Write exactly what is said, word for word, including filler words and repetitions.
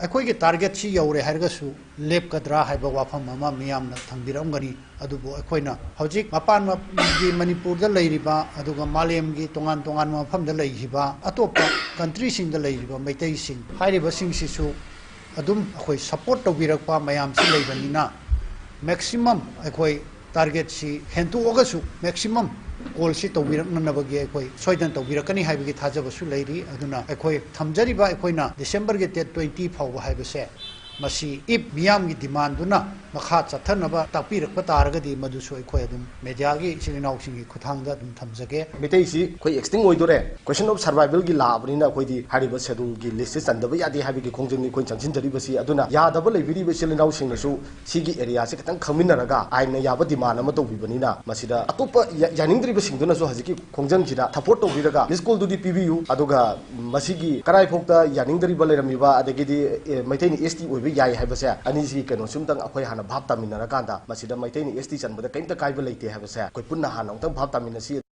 ꯑꯩꯈꯣꯏꯒꯤ ꯇꯥꯔꯒꯦꯠꯁꯤ ꯌꯧꯔꯦ ꯍꯥꯏꯔꯒꯁꯨ ꯂꯦꯞꯀꯗ꯭ꯔꯥ ꯍꯥꯏꯕ ꯋꯥꯐꯝ ꯑꯃ ꯃꯤꯌꯥꯝꯅ ꯊꯝꯕꯤꯔꯝꯒꯅꯤ꯫ ꯑꯗꯨꯕꯨ ꯑꯩꯈꯣꯏꯅ ꯍꯧꯖꯤꯛ ꯃꯄꯥꯟꯒꯤ ꯃꯅꯤꯄꯨꯔꯗ ꯂꯩꯔꯤꯕ, ꯑꯗꯨꯒ ꯃꯥꯂꯦꯝꯒꯤ ꯇꯣꯉꯥꯟ ꯇꯣꯉꯥꯟꯕ ꯃꯐꯝꯗ ꯂꯩꯈꯤꯕ, ꯑꯇꯣꯞꯄ ꯀꯟꯇ꯭ꯔꯤꯁꯤꯡꯗ ꯂꯩꯔꯤꯕ ꯃꯩꯇꯩꯁꯤꯡ ꯍꯥꯏꯔꯤꯕꯁꯤꯡꯁꯤꯁꯨ ꯑꯗꯨꯝ ꯑꯩꯈꯣꯏ ꯁꯄꯣꯔꯠ ꯇꯧꯕꯤꯔꯛꯄ ꯃꯌꯥꯝꯁꯤ ꯂꯩꯕꯅꯤꯅ, ꯃꯦꯛꯁꯤꯃꯝ ꯑꯩꯈꯣꯏ ꯇꯥꯔꯒꯦꯠꯁꯤ ꯍꯦꯟꯗꯣꯛꯑꯒꯁꯨ ꯃꯦꯛꯁꯤꯃꯝ ꯀꯣꯜꯁꯤ ꯇꯧꯕꯤꯔꯛꯅꯅꯕꯒꯤ ꯑꯩꯈꯣꯏ ꯁꯣꯏꯗꯅ ꯇꯧꯕꯤꯔꯛꯀꯅꯤ ꯍꯥꯏꯕꯒꯤ ꯊꯥꯖꯕꯁꯨ ꯂꯩꯔꯤ꯫ ꯑꯗꯨꯅ ꯑꯩꯈꯣꯏ ꯊꯝꯖꯔꯤꯕ, ꯑꯩꯈꯣꯏꯅ ꯗꯤꯁꯦꯝꯕꯔꯒꯤ ꯗꯦꯠ ꯇ꯭ꯋꯦꯟꯇꯤ ꯐꯥꯎꯕ ꯍꯥꯏꯕꯁꯦ, ꯃꯁꯤ if ꯃꯤꯌꯥꯝꯒꯤ ꯗꯤꯃꯥꯟꯗꯨꯅ ꯃꯈꯥ ꯆꯠꯊꯅꯕ ꯇꯥꯛꯄꯤꯔꯛꯄ ꯇꯥꯔꯒꯗꯤ, ꯃꯗꯨꯁꯨ ꯑꯩꯈꯣꯏ ꯑꯗꯨꯝ ꯃꯦꯗꯤꯌꯥꯒꯤ ꯏꯆꯤꯜ ꯏꯅꯥꯎꯁꯤꯡꯒꯤ ꯈꯨꯠꯊꯥꯡꯗ ꯑꯗꯨꯝ ꯊꯝꯖꯒꯦ꯫ ꯃꯩꯇꯩꯁꯤ ꯑꯩꯈꯣꯏ ꯑꯦꯛꯁꯇꯤꯡ ꯑꯣꯏꯗꯣꯔꯦ, ꯀꯣꯏꯁꯟ ꯑꯣꯐ ꯁꯔꯚꯥꯏꯕꯜꯒꯤ ꯂꯥꯛꯑꯕꯅꯤꯅ ꯑꯩꯈꯣꯏꯗꯤ ꯍꯥꯏꯔꯤꯕ ꯁꯦꯗꯨꯜꯒꯤ ꯂꯤꯁꯁꯦ ꯆꯟꯗꯕ ꯌꯥꯗꯦ ꯍꯥꯏꯕꯒꯤ ꯈꯣꯡꯖꯪꯅꯤ ꯑꯩꯈꯣꯏꯅ ꯆꯪꯁꯤꯟꯖꯔꯤꯕꯁꯤ꯫ ꯑꯗꯨꯅ ꯌꯥꯗꯕ ꯂꯩꯕꯤꯔꯤꯕ ꯏꯆꯤꯜ ꯏꯅꯥꯎꯁꯤꯡꯅꯁꯨ ꯁꯤꯒꯤ ꯑꯦꯔꯤꯌꯥꯁꯦ ꯈꯤꯇꯪ ꯈꯪꯃꯤꯟꯅꯔꯒ ꯑꯥꯏꯟꯅ ꯌꯥꯕ ꯗꯤꯃꯥꯟ ꯑꯃ ꯇꯧꯕꯤꯕꯅꯤꯅ, ꯃꯁꯤꯗ ꯑꯇꯣꯞꯄ ꯌꯥ-, ꯌꯥꯅꯤꯡꯗ꯭ꯔꯤꯕꯁꯤꯡꯗꯨꯅꯁꯨ ꯍꯧꯖꯤꯛꯀꯤ ꯈꯣꯡꯖꯪꯁꯤꯗ ꯁꯄꯣꯔꯠ ꯇꯧꯕꯤꯔꯒ ꯃꯤꯁ ꯀꯣꯜꯗꯨꯗꯤ ꯄꯤꯕꯤꯌꯨ꯫ ꯑꯗꯨꯒ ꯃꯁꯤꯒꯤ ꯀꯔꯥꯏꯐꯥꯎꯗ ꯌꯥꯅꯤꯡꯗ꯭ꯔꯤꯕ ꯂꯩꯔꯝꯃꯤꯕ, ꯑꯗꯒꯤꯗꯤ, ꯑꯦ, ꯃꯩꯇꯩꯅ ꯑꯦꯁ ꯇꯤ ꯑꯣꯏꯕ ꯌꯥꯏ ꯍꯥꯏꯕꯁꯦ, ꯑꯅꯤꯁꯤꯒꯤ ꯀꯩꯅꯣꯁꯤꯝꯇꯪ ꯑꯩꯈꯣꯏ ꯍꯥꯟꯅ ꯚꯥꯞ ꯇꯥꯃꯤꯟꯅꯔꯀꯥꯟꯗ, ꯃꯁꯤꯗ ꯃꯩꯇꯩꯅ ꯑꯦꯁ ꯇꯤ ꯆꯟꯕꯗ ꯀꯔꯤꯝꯇ ꯀꯥꯏꯕ ꯂꯩꯇꯦ ꯍꯥꯏꯕꯁꯦ ꯑꯩꯈꯣꯏ ꯄꯨꯟꯅ ꯍꯥꯟꯅ ꯑꯃꯨꯛꯇꯪ ꯚꯥꯞ ꯇꯥꯃꯤꯟꯅꯁꯤ꯫